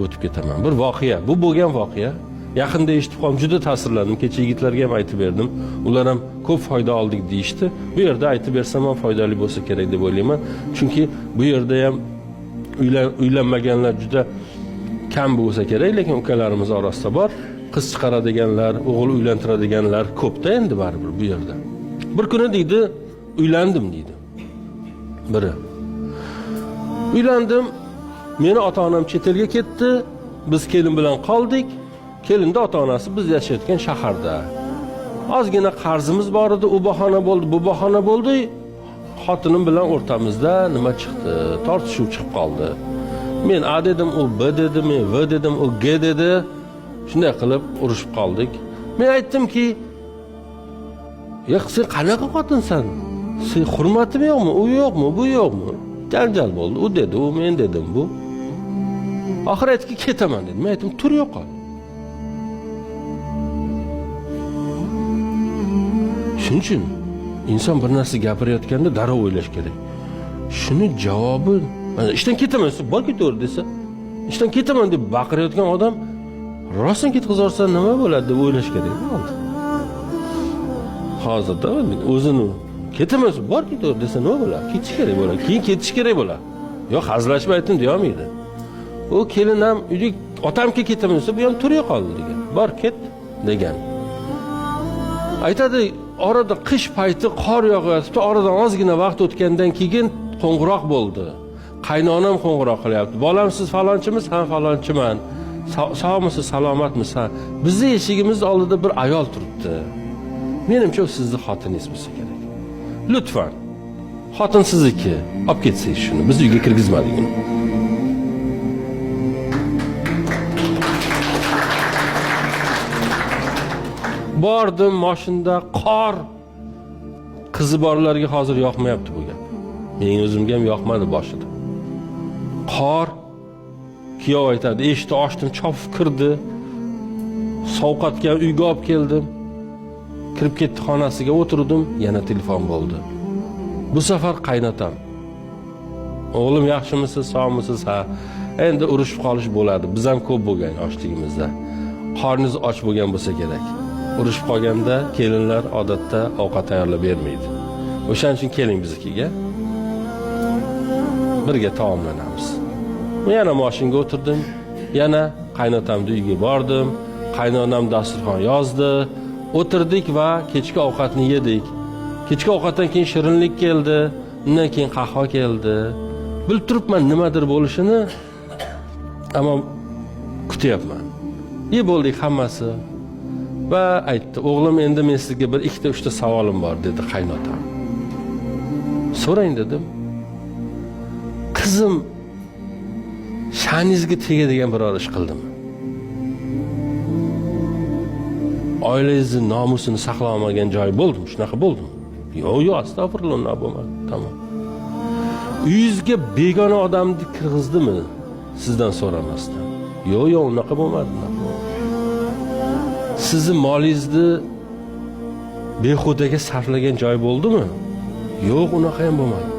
O'tib ketaman. Bir voqea, bu bo'lgan voqea. Yaqinda eshitib qoldim, juda ta'sirlandim. Kecha yigitlarga ham aytib berdim. Ular ham ko'p foyda oldik deyishdi. Bu yerda aytib bersam ham foydali bo'lsa kerak deb o'ylayman. Chunki bu yerda ham uylanmaganlar juda kam bo'lsa kerak, lekin ukalarimiz orasida bor. Qiz chiqaradiganlar, o'g'il uylantiradiganlar ko'pda endi baribir bu yerda. Bir kuni deydi, uylandim deydi. Biri. Uylandim. Meni ota-onam chet elga ketdi. Biz kelin bilan qoldik. Kelinni ota-onasi biz yashayotgan shaharda. Ozgina qarzimiz bor edi, u bahona bo'ldi, bu bahona bo'ldi. Xotinim bilan o'rtamizda nima chiqdi? Tortishuv chiqib qoldi. Men A dedim, u B dedi, men V dedim, u G dedi. Shunday qilib urushib qoldik. Men aytdimki, "Ya sen qanaqa xotinsan? Sen hurmatim yo'qmi? U yo'qmi? Bu yo'qmi?" Janjal bo'ldi. U dedi, u men dedim, bu. Oxir aytdiki, ketaman dedi. Men aytdim, tur yo'qol. Shuning uchun inson bir narsa gapirayotganda darrov o'ylash kerak. Shuni javobi, mana ishdan ketaman desa, bor ketaver desa, ishdan ketaman deb baqirayotgan odam rostdan ketkazorsa nima bo'ladi deb o'ylash kerak oldin. Hozirda o'zini ketaman desa, bor ketaver desa nima bo'ladi? Ketish kerak bo'ladi. Keyin ketish kerak bo'ladi. Yo'q, hazillashib aytdim deya olmaydi. U kelin ham uyga otamga ketaman desa, bu ham tur yo'qoldi degan. Bor ket degan. Aytadi, orada qish payti qor yog'yapti, oradan ozgina vaqt o'tgandan keyin qo'ng'iroq bo'ldi. Qaynonam qo'ng'iroq qilyapti. Bolam siz falonchimiz? Ha, falonchiman. Sog'misiz, salomatmisiz? Ha. Bizni eshigimiz oldida bir ayol turibdi. Menimcha u sizni xotiningiz bo'lsa kerak. Lutfan, xotin sizniki, olib ketsangiz shuni. Biz uyga kirgizmadik uni. Bordim mashinada qor. Qizi borlarga hozir yoqmayapti bu gap. Mening o'zimga ham yoqmadi boshida. Qor. Kuyov aytadi, eshikni ochdim, chopib kirdi. Sovqatgan uyga olib keldim. Kirib ketdi xonasiga, o'tirdim, yana telefon bo'ldi. Bu safar qaynotam. O'g'lim yaxshimisiz, sog'misiz? Ha. Endi urushib qolish bo'ladi. Biz ham ko'p bo'lgan yoshligimizda. Qorningiz och bo'lgan bo'lsa kerak. Urushib qolganda kelinlar odatda ovqat tayyorlab bermaydi. O'shaning uchun keling biznikiga. Birga taomlanamiz. Yana mashinga o'tirdim. Yana qaynotamning uyiga bordim. Qaynonam dasturxon yozdi. O'tirdik va kechki ovqatni yedik. Kechki ovqatdan keyin shirinlik keldi, undan keyin qahva keldi. Bilib turibman nimadir bo'lishini, ammo kutyapman. Yeb bo'ldik hammasi. Va aytdi, o'g'lim endi men sizga bir ikkita uchta savolim bor dedi qaynotam. So'rang dedim. Qizim sha'ningizga tegadigan biror ish qildimi? Oilangizni nomusini saqlay olmagan joyi bo'ldimi? Shunaqa bo'ldimi? Yo'q, yo'q, astag'firulloh, unaqa bo'lmadi. Tamom. Uyingizga begona odamni kirg'izdimi sizdan so'ramasdan? Yo'q, yo'q, unaqa bo'lmadi. Sizni molingizni behudaga sarflagan joy bo'ldimi? Yo'q, unaqa ham bo'lmadi.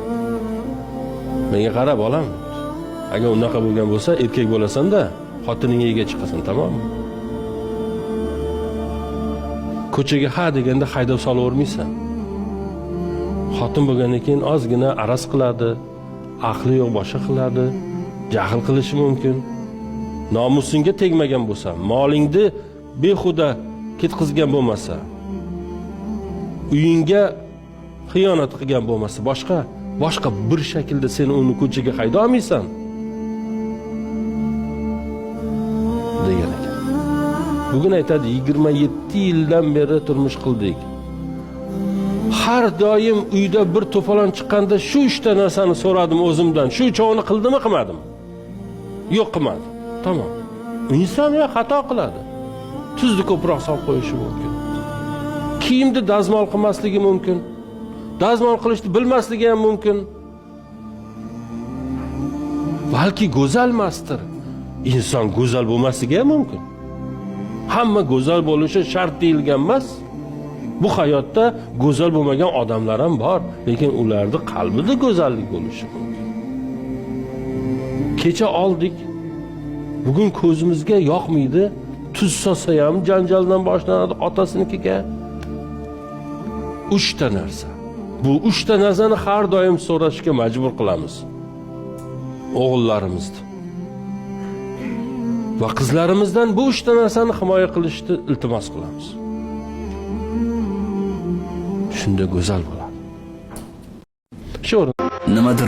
Menga qara bolam. Agar unaqa bo'lgan bo'lsa, erkak bo'lasan-da, xotiningga ega chiqasan, tamommi? Ko'chaga ha deganda haydab solavermaysan. Xotin bo'lgandan keyin ozgina araz qiladi, aqli yo'q boshqa qiladi, jahl qilishi mumkin. Nomusingga tegmagan bo'lsa, molingni behuda ketqizgan bo'lmasa, uyingga xiyonat qilgan bo'lmasa, boshqa bir shaklda sen uni ko'chaga hayda olmaysan degan ekan. Bugun aytadi, 27 yildan beri turmush qildik. Har doim uyda bir to'polon chiqqanda shu uchta narsani so'radim o'zimdan. Shu uchovini qildimi, qilmadim? Yo'q, qilmadim. Tamom. Inson ya xato qiladi. Tuzni ko'proq solib qo'yishi mumkin. Kiyimni dazmol qilmasligi mumkin. Dazmol qilishni bilmasligi ham mumkin. Balki go'zalmasdir. Inson go'zal bo'lmasligi ham mumkin. Hamma go'zal bo'lishi shart deyilgan emas. Bu hayotda go'zal bo'lmagan odamlar ham bor, lekin ularning qalbida go'zallik bo'lishi mumkin. Kecha oldik, Bugun ko'zimizga yoqmaydi, tuz solsa ham janjaldan boshlanadi otasinikiga. Uchta narsa. Bu uchta narsani har doim so'rashga majbur qilamiz o'g'illarimizni. Va qizlarimizdan bu uchta narsani himoya qilishni iltimos qilamiz. Shunda go'zal bo'ladi. Shu Nimadir